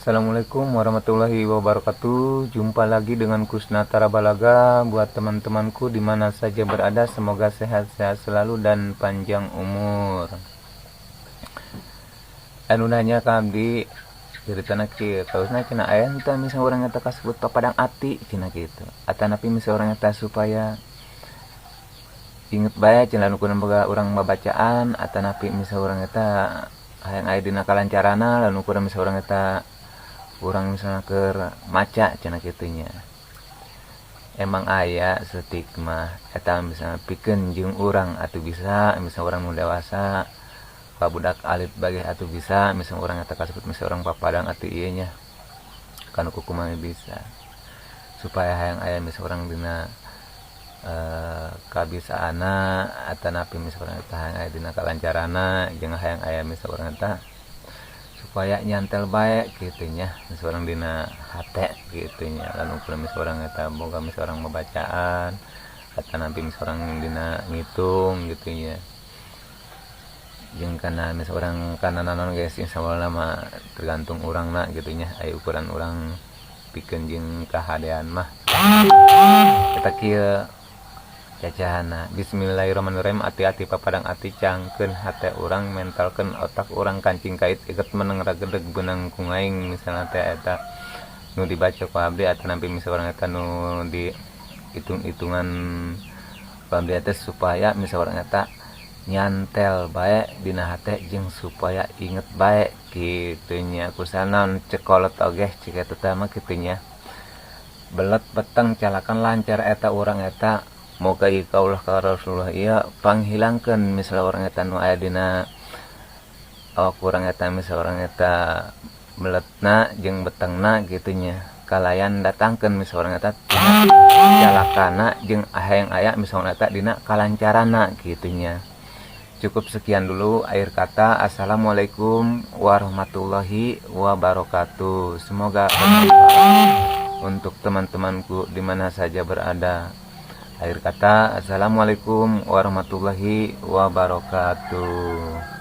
Assalamualaikum warahmatullahi wabarakatuh. Jumpa lagi dengan Kusna Tarabalaga. Buat teman-temanku di mana saja berada, semoga sehat-sehat selalu dan panjang umur. Anu nanya ka abdi, ceritana kieu, "Ka Kusna," cenah, "aya henteu misalnya urang eta kasebut papadang ati?" cenah kitu. Atanapi misalnya urang eta supaya inget bae cenah nu boga urang babacaan, atanapi misalnya urang eta hayang aya dina kalancarana, lalu ukuran misalnya urang eta urang misalnya keur maca cenah kitu nya. Emang aya stigma eta misalnya pikeun jeung urang atuh bisa misalnya urang nu dewasa, ka budak alit bae atuh bisa misalnya urang eta kasebut misalnya urang papadang atuh ieu nya kanu kukumaha bisa supaya hayang aya misalnya urang dina kabisaana, atanapi misalnya urang eta hayang aya dina kalancarana, jeung hayang aya misalnya urang eta supaya nyantel bae kitu nya misalnya urang dina hate kitu nya. Lalu ukuran misalnya urang eta boga misalnya urang babacaan, atanapi misalnya urang dina ngitung gitu nya, jeung kana misalnya urang kana naon guys, insyaallah mah tergantung urangna gitu nya. Aya ukuran urang pikeun jeung kahadean mah eta kieu cacahana. Bismillahirrahmanirrahim. Ati-ati papadang ati, cangkeun hate urang, mentalkeun otak urang, kancing kait iket meneng ragedeg beunang ku ngaing. Misalna teh eta nu dibaca ku abdi, atanapi misalnya urang eta nu di hitung-hitungan ku abdi teh supaya misalnya urang eta nyantel bae dina hate jeung supaya inget bae kitu nya. Kusaha cek kolot oge cik eta mah kitu nya, belet beteng calakan lancar eta urang eta. Moga ieu kaulah ka Rasulullah ieu panghilangkeun misalnya urang eta nu aya dina awak urang eta misalnya urang eta beletna jeung betengna gitu nya, kalayan datangkeun misalnya urang eta tina calakana jeung hayang aya misalnya eta dina kalancarana gitu nya. Cukup sekian dulu, akhir kata, assalamualaikum warahmatullahi wabarakatuh. Semoga bermanfaat untuk teman-temanku di mana saja berada. Akhir kata, assalamualaikum warahmatullahi wabarakatuh.